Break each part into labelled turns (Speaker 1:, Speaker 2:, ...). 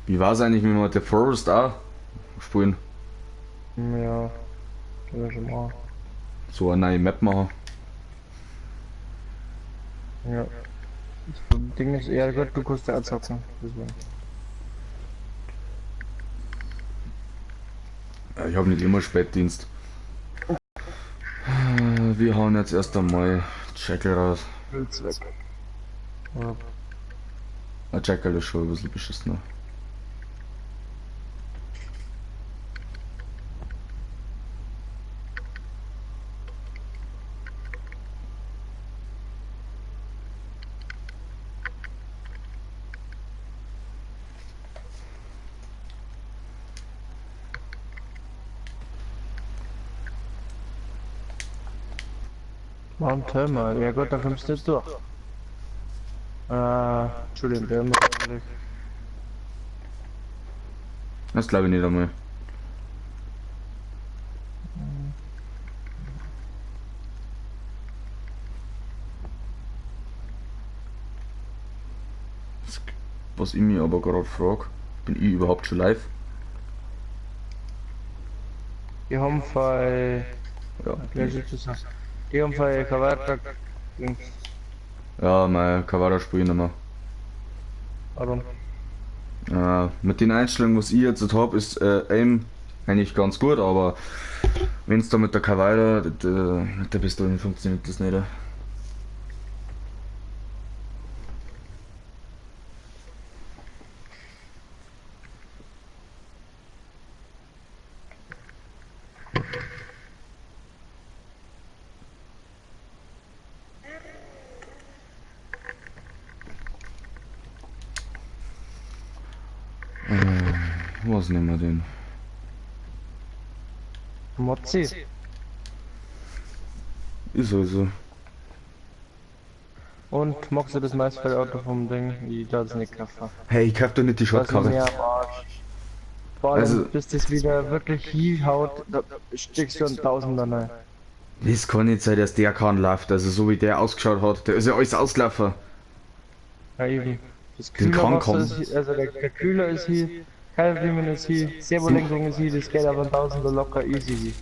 Speaker 1: Wie war es eigentlich, wenn wir mit der Forest auch spielen?
Speaker 2: Ja, können wir schon mal.
Speaker 1: So eine neue Map machen.
Speaker 2: Ja. Das Ding ist eher gut, du kannst ja auch zocken. Deswegen.
Speaker 1: Ja, ich habe nicht immer Spätdienst. Wir hauen jetzt erst einmal Jackal raus.
Speaker 2: Will's weg. Ja.
Speaker 1: Ah, Jackal ist schon ein bisschen beschissener.
Speaker 2: Mount Thermal. Ja gut, dann kommst du jetzt durch. Entschuldigung, der immer eigentlich.
Speaker 1: Das glaube ich nicht einmal. Was ich mich aber gerade frage, bin ich überhaupt schon live?
Speaker 2: Die haben bei.
Speaker 1: Ja.
Speaker 2: Ja, die haben bei Kawarta.
Speaker 1: Ja, mein Kawada spiele ich nicht mehr.
Speaker 2: Warum?
Speaker 1: Mit den Einstellungen, was ich jetzt habe, ist Aim eigentlich ganz gut, aber wenn es da mit der Kawada, mit der Pistole funktioniert das nicht. Was nehmen wir denn?
Speaker 2: Mozzi.
Speaker 1: Ist also.
Speaker 2: Und magst du das Maisfeldauto vom Ding? Ich darf es nicht kaufen.
Speaker 1: Hey, ich kauf doch nicht die Shortkarre.
Speaker 2: Vor allem, also, bis das wieder wirklich hinhaut, da steckst du einen Tausender rein.
Speaker 1: Das kann nicht sein, dass der Kahn läuft. Also so wie der ausgeschaut hat, der ist ja alles ausgelaufen.
Speaker 2: Ja eben. Das Kühlerwasser ist hier, also der Kühler ist hier, Keilriemen ist hier, Servolenkung ist hier, das geht aber ein Tausender locker easy.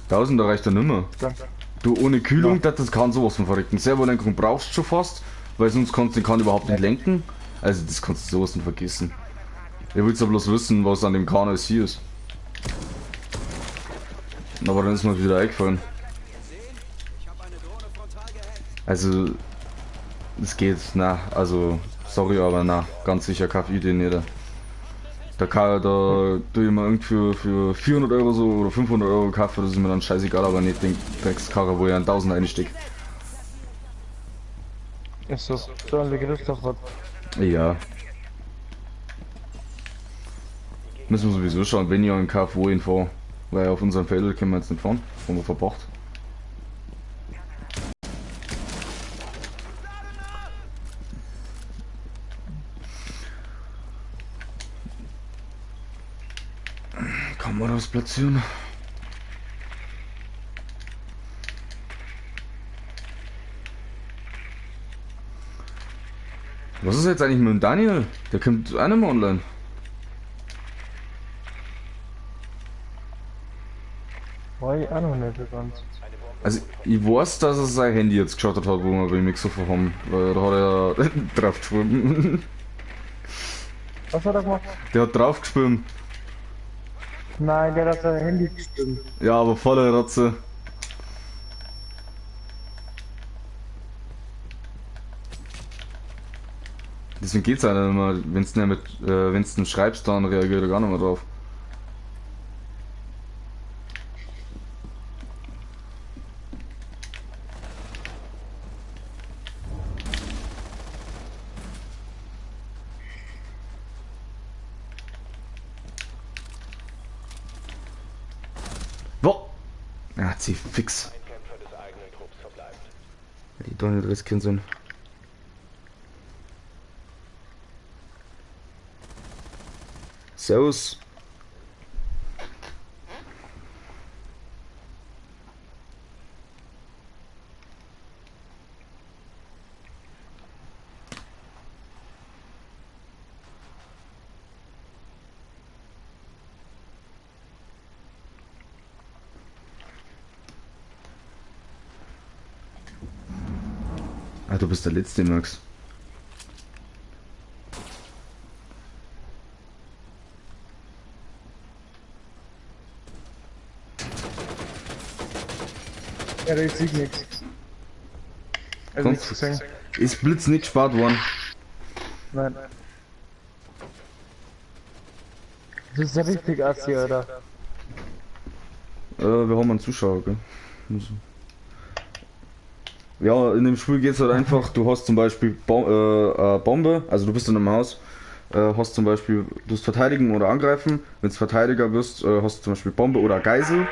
Speaker 1: Tausender reicht ja nimmer.
Speaker 2: Ja.
Speaker 1: Du, ohne Kühlung, ja. Das kann sowas von verrecken. Servolenkung brauchst du schon fast, weil sonst kannst du den Kahn überhaupt nicht lenken. Also das kannst du sowas von vergessen. Ich willst ja bloß wissen, was an dem Kahn alles hier ist. Aber dann ist mir wieder eingefallen. Also, es geht, na, also, sorry, aber na, ganz sicher kauf ich den nicht. Da kann, da tue ich mir irgendwie für 400 Euro so oder 500 Euro kaufen, das ist mir dann scheißegal, aber nicht den Dreckskarre, wo ich einen 1000 einstecke.
Speaker 2: Ist so, so ein Begriff doch was.
Speaker 1: Ja. Müssen wir sowieso schauen, wenn ich einen kaufe, wo ich ihn fahre. Weil auf unserem Feld können wir jetzt nicht fahren, haben wir verbracht. Kann man das platzieren? Was ist jetzt eigentlich mit dem Daniel? Der kommt auch nicht mehr online.
Speaker 2: War ich auch noch nicht so ganz.
Speaker 1: Also ich weiß, dass er sein Handy jetzt geschaltet hat, wo wir beim Mixofer haben, weil da hat er drauf geschwommen.
Speaker 2: Was hat er gemacht?
Speaker 1: Der hat drauf geschwommen.
Speaker 2: Nein, der hat sein Handy gestimmt.
Speaker 1: Ja, aber volle Rotze. Deswegen geht's auch nicht mehr, wenn's nicht mit, wenn's du schreibst, dann reagiert er gar nicht mehr drauf. Wo? Er hat sie fix. Die doch nicht riskieren sollen. Servus. Ah, du bist der Letzte, Max.
Speaker 2: Ja, da ist nichts. Also nichts gesehen.
Speaker 1: Ist Blitz nicht gespart worden?
Speaker 2: Nein. Das ist ja richtig assi, oder?
Speaker 1: Wir haben einen Zuschauer, gell? Also. Ja, in dem Spiel geht's halt einfach, du hast zum Beispiel Bombe, also du bist in einem Haus, hast zum Beispiel, du musst verteidigen oder angreifen. Wenn du Verteidiger bist, hast du zum Beispiel Bombe oder Geisel.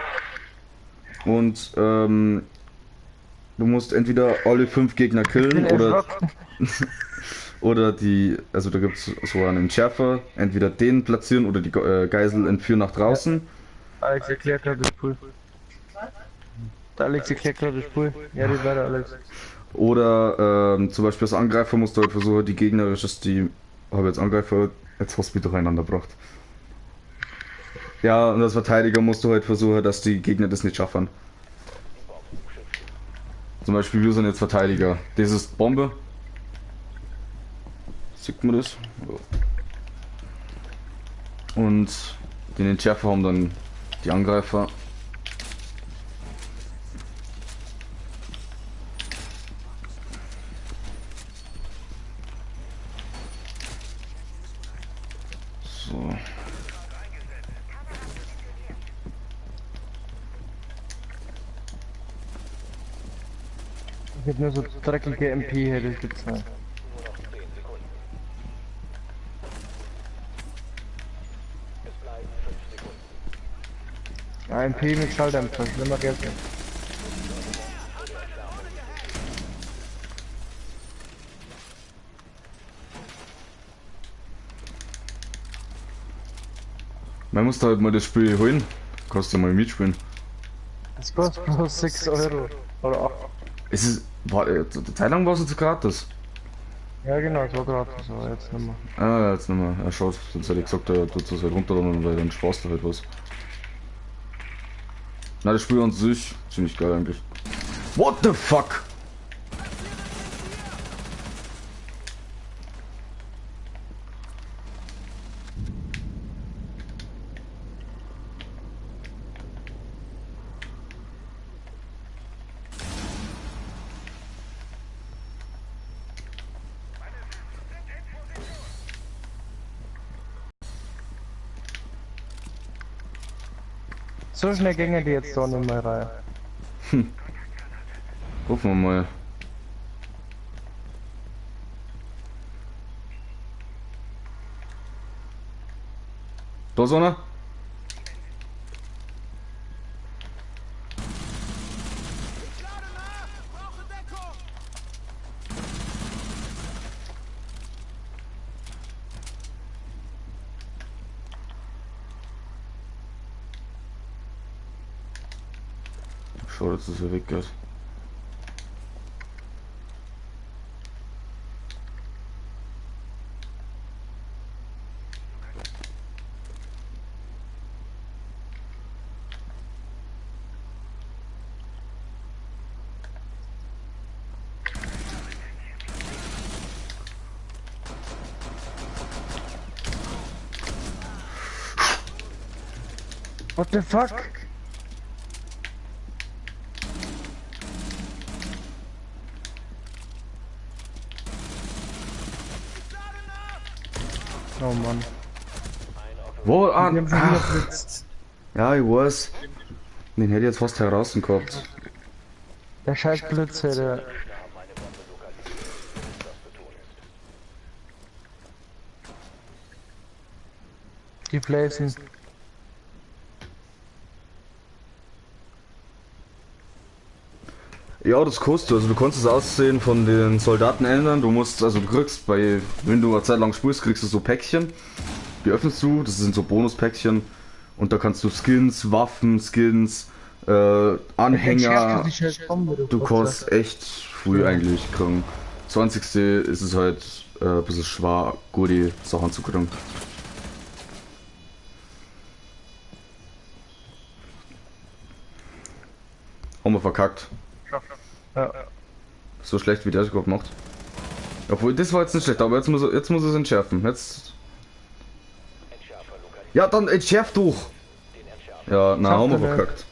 Speaker 1: Und du musst entweder alle 5 Gegner killen oder oder die, also da gibt's so einen Entschärfer, entweder den platzieren oder die Geisel entführen nach draußen.
Speaker 2: Ja. Alex erklärt gerade das Pool. Der Alex erklärt gerade das Pool. Ja, die war der Alex.
Speaker 1: Oder zum Beispiel als Angreifer musst du halt versuchen, die gegnerisches Team, habe jetzt Angreifer, jetzt hast du wieder durcheinander gebracht. Ja, und als Verteidiger musst du halt versuchen, dass die Gegner das nicht schaffen. Zum Beispiel wir sind jetzt Verteidiger. Das ist Bombe. Sieht man das? Ja. Und den Entschärfer haben dann die Angreifer. So.
Speaker 2: Ich hab nur so dreckige MP hier, das gibt's nicht. Ja, MP mit Schalldämpfer, das will man vergessen.
Speaker 1: Man muss da halt mal das Spiel holen. Kannst du ja mal mitspielen.
Speaker 2: Das kostet bloß 6 Euro. Oder 8.
Speaker 1: Es ist. War, eine Zeit lang war es jetzt gratis.
Speaker 2: Ja genau, es war gratis, aber jetzt nicht mehr.
Speaker 1: Ah, jetzt nicht mehr. Ja, schaut, sonst hätte ich gesagt, er tut es halt runterladen, weil dann sparst du halt was. Na, das Spiel an sich ziemlich geil eigentlich. What the fuck?
Speaker 2: So schnell gingen die jetzt da nicht mehr rein.
Speaker 1: Hm. Gucken wir mal. Da ist einer. Schau, dass es hier weggeht.
Speaker 2: What the fuck? Oh Mann.
Speaker 1: Wo? Ah, ach. Ja, ich weiß. Den hätte ich jetzt fast heraus gehabt.
Speaker 2: Der scheiß Blitz, der. Die Placen.
Speaker 1: Ja, das kostet. Also du kannst das Aussehen von den Soldaten ändern. Du musst, also du kriegst bei, wenn du eine Zeit lang spielst, kriegst du so Päckchen. Die öffnest du, das sind so Bonuspäckchen. Und da kannst du Skins, Waffen, Skins, Anhänger. Du kannst echt früh eigentlich kriegen. 20. ist es halt ein bisschen schwer, gute Sachen zu kriegen. Haben wir verkackt.
Speaker 2: Ja.
Speaker 1: So schlecht wie der es gerade macht. Obwohl, das war jetzt nicht schlecht, aber jetzt muss er es entschärfen. Jetzt. Ja, dann entschärf doch! Ja, na, haben wir verkackt.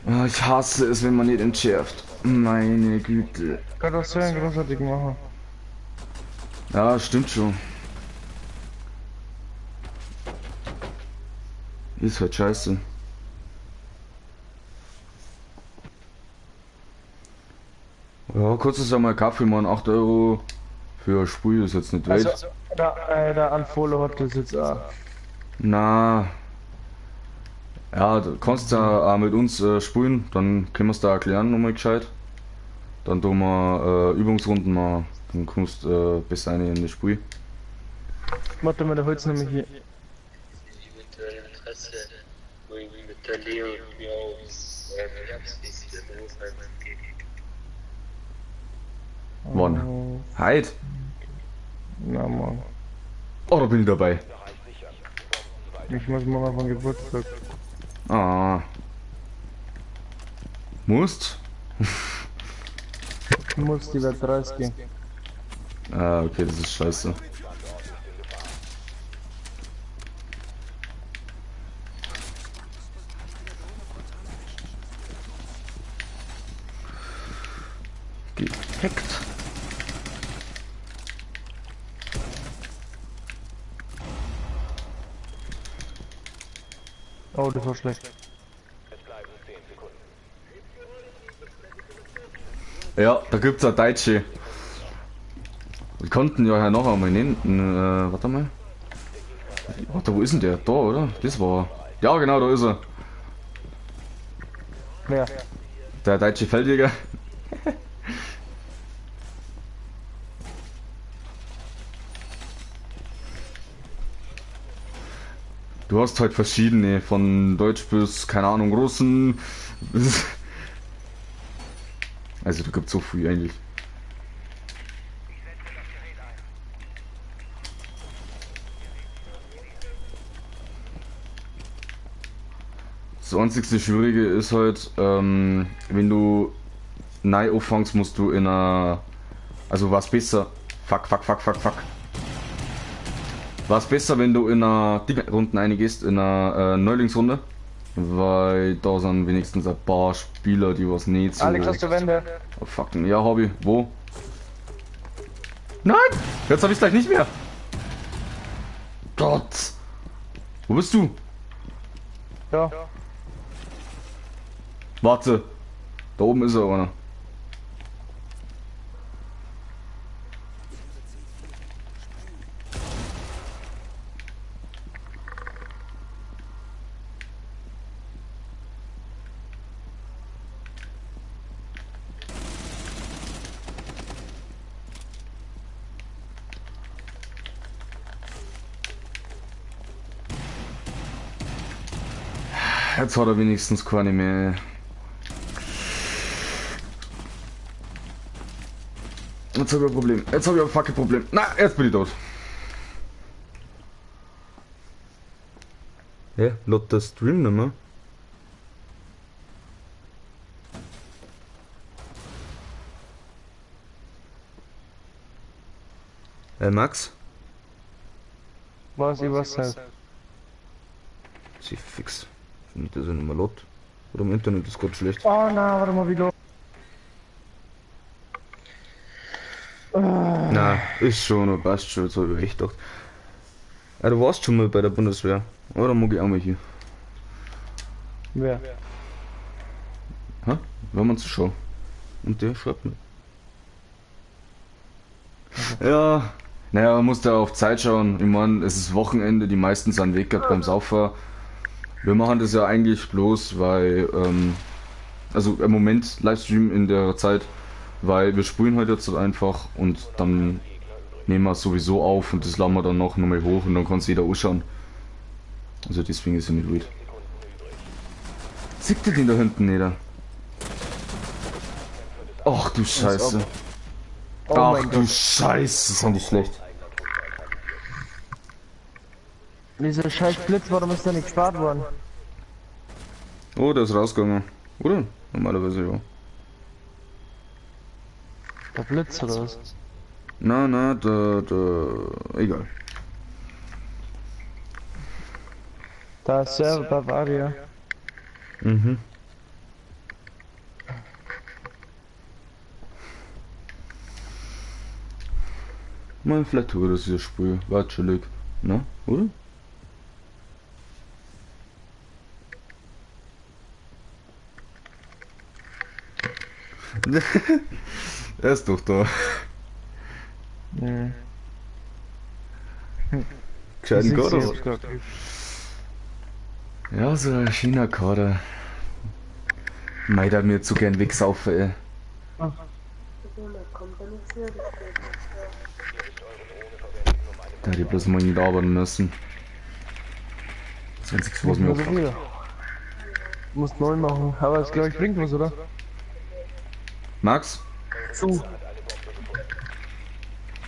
Speaker 1: Ah, ich hasse es, wenn man nicht entschärft. Meine Güte.
Speaker 2: Kann doch so einen großartigen machen.
Speaker 1: Ja, stimmt schon. Ist halt scheiße. Ja, kurzes einmal Kaffee, man, 8 Euro für ein Spiel ist jetzt nicht weit.
Speaker 2: Also, der Unfollow hat das jetzt auch.
Speaker 1: Na. Ja, du kannst ja auch mit uns spielen, dann können wir es da erklären nochmal gescheit. Dann tun wir Übungsrunden mal, dann kommst du besser rein in das Spiel.
Speaker 2: Warte mal, der holt's nämlich hier.
Speaker 3: Eventuell Interesse, wo ich mit der Leo und mir aufs
Speaker 1: Wann? Heid?
Speaker 2: Na Mann.
Speaker 1: Oh, da bin ich dabei.
Speaker 2: Ich muss morgen auf den Geburtstag.
Speaker 1: Ah. Musst?
Speaker 2: Ich muss, die wird 30.
Speaker 1: Ah, okay, das ist scheiße. Gehackt.
Speaker 2: Oh, das war schlecht.
Speaker 1: Ja, da gibt's auch Deutsche. Wir konnten ja noch einmal nennen. Warte mal. Warte, wo ist denn der? Da, oder? Das war. Ja, genau, da ist er.
Speaker 2: Wer?
Speaker 1: Der deutsche Feldjäger. Du hast halt verschiedene, von Deutsch bis, keine Ahnung, Russen. Also da gibt's so viel eigentlich. Das einzigste Schwierige ist halt, wenn du neu anfängst, musst du in einer... Also was besser... Fuck, fuck, fuck, fuck, fuck. War es besser, wenn du in einer Runde reingehst, in einer Neulingsrunde? Weil da sind wenigstens ein paar Spieler, die was nicht so...
Speaker 2: Alex, hast du Wände?
Speaker 1: Oh, fucking, ja, Hobby. Wo? Nein! Jetzt hab ich's gleich nicht mehr! Gott! Wo bist du?
Speaker 2: Ja.
Speaker 1: Warte! Da oben ist er, oder? Jetzt hat er wenigstens keine mehr. Jetzt habe ich ein Problem. Jetzt habe ich ein fucking Problem. Na, jetzt bin ich tot. Ja, lädt der Stream nicht mehr. Max?
Speaker 2: Was, ich weiß nicht.
Speaker 1: Sie fix. Nicht, dass er nicht mehr lädt. Oder im Internet ist gerade schlecht.
Speaker 2: Oh nein, warte mal, wie los.
Speaker 1: Na, ist schon, passt schon, jetzt habe ich echt gedacht. Ja, du warst schon mal bei der Bundeswehr. Oder mag ich auch mal hier?
Speaker 2: Wer?
Speaker 1: Hä? Wenn man zuschaut. Und der schreibt mir. Okay. Ja, naja, man muss da auf Zeit schauen. Ich meine, es ist Wochenende, die meisten sind weg gerade beim Saufen. Wir machen das ja eigentlich bloß, weil, also im Moment Livestream in der Zeit, weil wir spielen heute jetzt einfach und dann nehmen wir es sowieso auf und das laden wir dann noch nochmal hoch und dann kann es jeder anschauen. Also deswegen ist ja nicht wild. Sieht der den da hinten nieder? Ach du Scheiße.
Speaker 2: Oh.
Speaker 1: Ach du Scheiße, sind die schlecht.
Speaker 2: Dieser scheiß Blitz, warum ist der nicht gespart worden?
Speaker 1: Oh, der ist rausgegangen. Oder? Normalerweise ja.
Speaker 2: Der Blitz oder was?
Speaker 1: Na, na, da, egal.
Speaker 2: Da ist Server Bavaria.
Speaker 1: Mhm. Mal vielleicht tue das dieses Spiel. War chillig. Ne? Oder? Er ist doch da.
Speaker 2: Mhm.
Speaker 1: Gescheiten Kader. Ja, so ein China-Kader. Mei, da mir zu gern wegsaufen, ey. Da hätte ich bloß mal nicht arbeiten müssen. Das Einzige, was mir aufmacht.
Speaker 2: Muss neu machen, aber es glaube ich bringt was, oder?
Speaker 1: Max?
Speaker 2: Zu.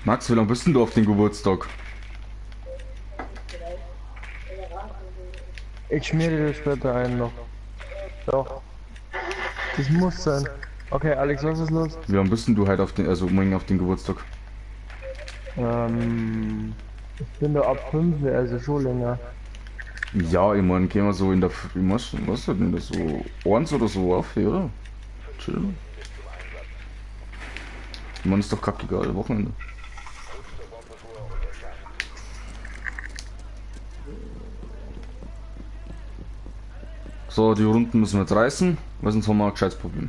Speaker 1: Max, wie lange bist denn du auf den Geburtstag?
Speaker 2: Ich schmiere dir später einen noch. Doch. Das muss sein. Okay, Alex, was ist los?
Speaker 1: Wie lange bist denn du heute auf den, also morgen auf den Geburtstag?
Speaker 2: Ich bin da ab 5, also schon länger.
Speaker 1: Ja, ich meine, gehen wir so in der, ich weiß, was denn das so 1 oder so auf, oder? Chill. Ich meine, ist doch kackegal, Wochenende. So, die Runden müssen wir jetzt reißen, weil sonst haben wir ein gescheites Problem.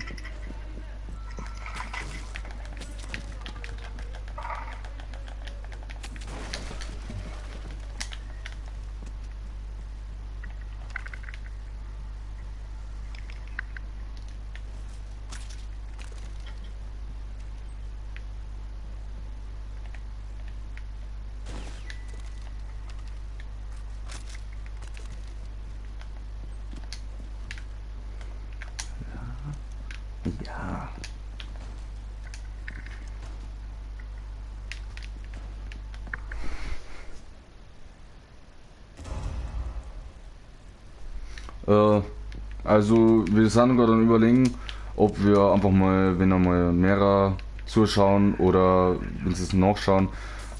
Speaker 1: Ja. Also wir sind gerade am Überlegen, ob wir einfach mal, wenn einmal mehrer zuschauen oder wenn sie es nachschauen,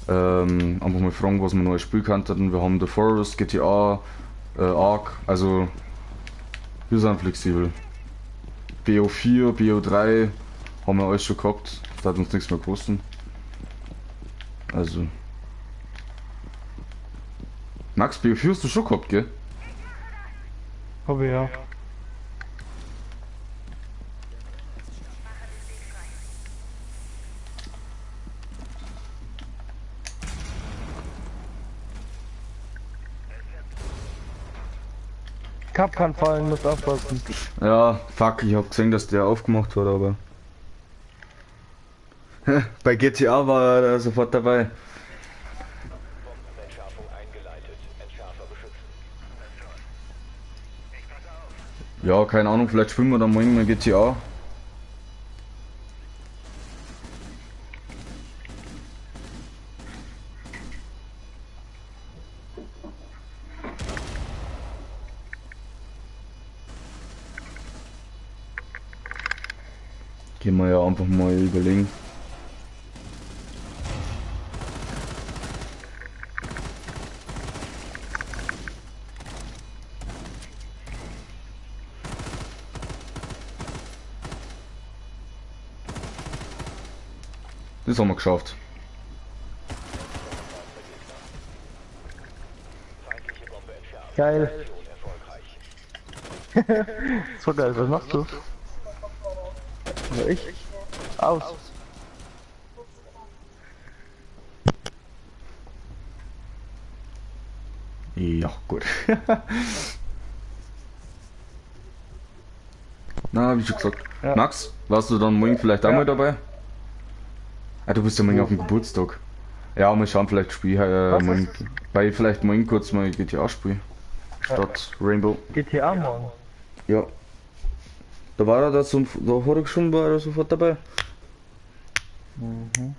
Speaker 1: einfach mal fragen, was wir neu spielen könnten. Wir haben The Forest, GTA, Ark, also wir sind flexibel. BO4, BO3 haben wir alles schon gehabt, da hat uns nichts mehr gekostet. Also. Max, BO4 hast du schon gehabt, gell?
Speaker 2: Hab ich ja. Cup kann fallen, muss aufpassen.
Speaker 1: Ja, fuck, ich hab gesehen, dass der aufgemacht hat, aber... Bei GTA war er sofort dabei. Ja, keine Ahnung, vielleicht spielen wir dann morgen mal GTA. Gehen wir ja einfach mal überlegen. Das haben wir geschafft.
Speaker 2: Geil. So geil, was machst du? Ich? Aus.
Speaker 1: Ja, gut. Na, wie schon gesagt.
Speaker 2: Ja.
Speaker 1: Max, warst du dann morgen vielleicht auch
Speaker 2: Ja.
Speaker 1: mal dabei? Ah, du bist ja morgen auf dem Geburtstag. Ja, mal schauen, vielleicht spiel ich morgen, weil ich vielleicht morgen kurz mal GTA spiele. Statt Rainbow.
Speaker 2: GTA morgen.
Speaker 1: Ja. Da war er da zum, da hat er schon, war er sofort dabei.
Speaker 2: Mhm.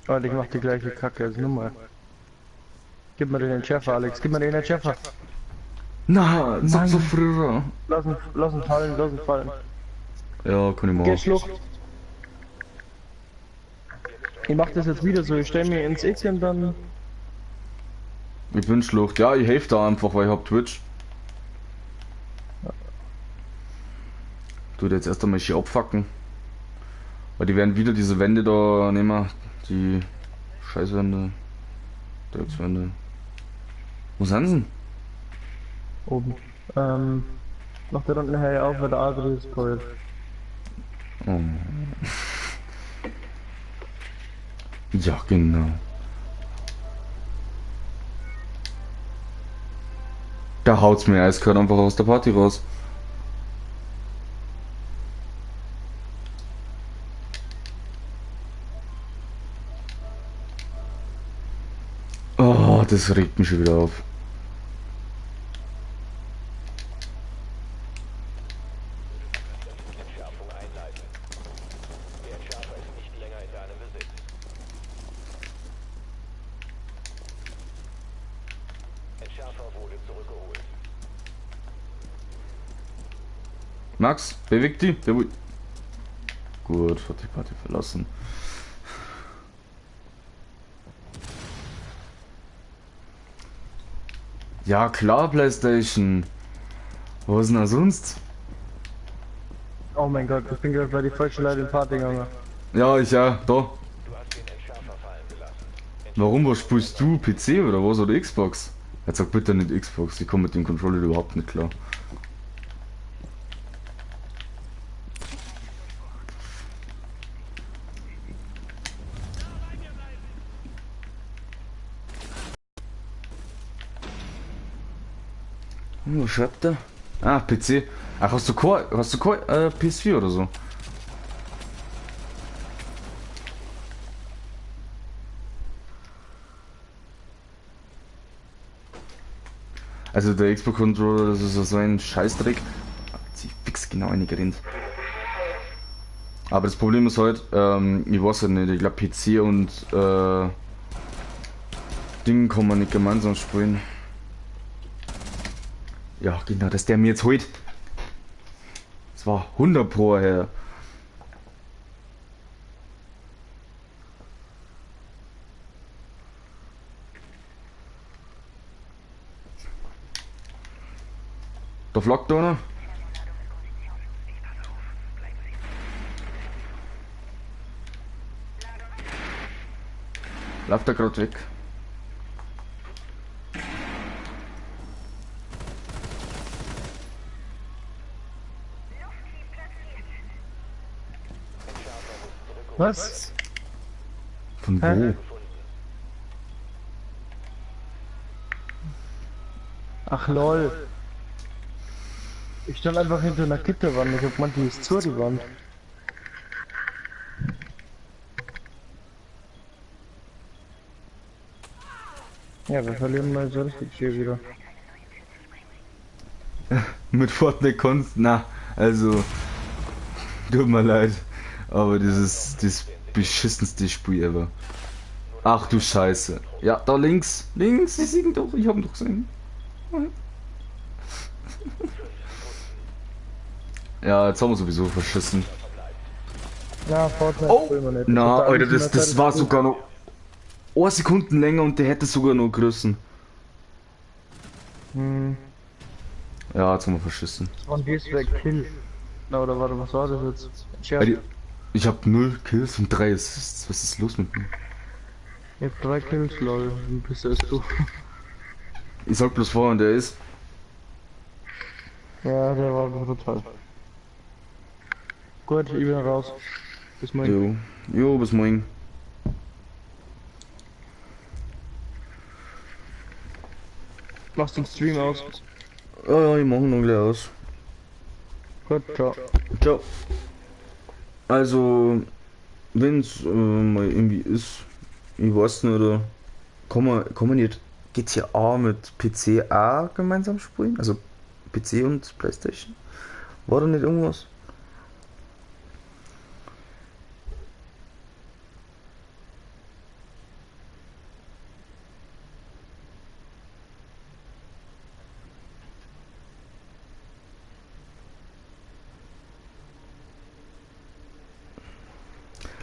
Speaker 2: Und ich mach die gleiche Kacke als Nummer. Gib mir den Entschärfer, Alex, gib mir den Entschärfer.
Speaker 1: Na, sag so früher.
Speaker 2: Lass ihn fallen, lass ihn fallen.
Speaker 1: Ja, kann ich
Speaker 2: Geh
Speaker 1: machen.
Speaker 2: Schlucht. Ich mach das jetzt wieder so, ich stell mir ins X und dann.
Speaker 1: Ich bin Schlucht. Ja, ich helfe da einfach, weil ich hab Twitch. Tu jetzt erst einmal schön abfacken. Weil die werden wieder diese Wände da nehmen. Die Scheißwände. Dreckswände. Wo sind sie denn?
Speaker 2: Oben. Nach der unten her auf, weil der Adri ist toll.
Speaker 1: Oh. Ja, genau. Da haut's mir eiskalt einfach aus der Party raus. Oh, das regt mich schon wieder auf. Max, beweg die. Beweg. Gut, hat die Party verlassen. Ja, klar, PlayStation. Wo ist denn da sonst?
Speaker 2: Oh mein Gott, ich bin gerade bei die falschen Leute in Party gegangen.
Speaker 1: Ja, ich ja, da. Warum, was spielst du? PC oder was? Oder Xbox? Jetzt sag bitte nicht Xbox, ich komme mit dem Controller überhaupt nicht klar. Was schreibt der? Ah, PC. Ach, hast du kein PS4 oder so? Also der Xbox Controller, das ist so ein Scheißdreck. Hat sich fix genau reingerannt. Aber das Problem ist halt, ich weiß halt nicht, ich glaube PC und Ding kann man nicht gemeinsam spielen. Ja, genau, dass der mir jetzt holt. Das war 100 Pro her. Da flackt einer. Läuft er grad weg.
Speaker 2: Was?
Speaker 1: Von wo?
Speaker 2: Hä? Ach lol. Ich stand einfach hinter einer Gitterwand. Ich hab gemeint, die ist zu, die Wand. Ja, wir verlieren mal so richtig viel wieder.
Speaker 1: Mit Fortnite kannst, na, also, tut mir leid, aber das ist das beschissenste Spiel ever. Ach du Scheiße. Ja, da links, links, sie sehen doch, ich hab ihn doch gesehen. Ja, jetzt haben wir sowieso verschissen.
Speaker 2: Ja, Fortnite
Speaker 1: Oh,
Speaker 2: spielen wir nicht.
Speaker 1: na,
Speaker 2: Das
Speaker 1: Alter,
Speaker 2: ist
Speaker 1: das war sogar noch 1 Sekunden länger und der hätte sogar noch gerissen.
Speaker 2: Hm.
Speaker 1: Ja, jetzt haben wir verschissen.
Speaker 2: Das war ein Kill. Na, oder warte, was war das jetzt?
Speaker 1: Alter, ich hab 0 Kills und 3 Assists. Was ist los mit mir?
Speaker 2: Ich hab 3 Kills, lol. Bist du?
Speaker 1: Ich sag bloß vor, und der ist.
Speaker 2: Ja, der war brutal. Gut, ich bin raus. Bis morgen.
Speaker 1: Jo, jo, bis morgen.
Speaker 2: Machst den Stream aus?
Speaker 1: Ja, ja, ich mach ihn noch gleich aus.
Speaker 2: Gut, ciao.
Speaker 1: Ciao. Also, wenn's mal irgendwie ist, ich weiß nicht, oder kann man nicht GTA mit PC auch gemeinsam spielen? Also PC und PlayStation? War da nicht irgendwas?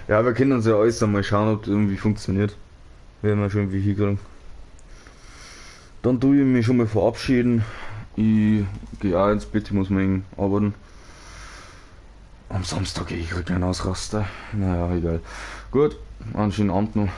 Speaker 1: Ja, wir können uns ja alles einmal schauen, ob das irgendwie funktioniert. Werden wir schon irgendwie hinkriegen. Dann tue ich mich schon mal verabschieden. Ich gehe auch ins Bett, ich muss morgen arbeiten. Am Samstag, ich krieg einen Ausraster. Naja, egal. Gut, einen schönen Abend noch.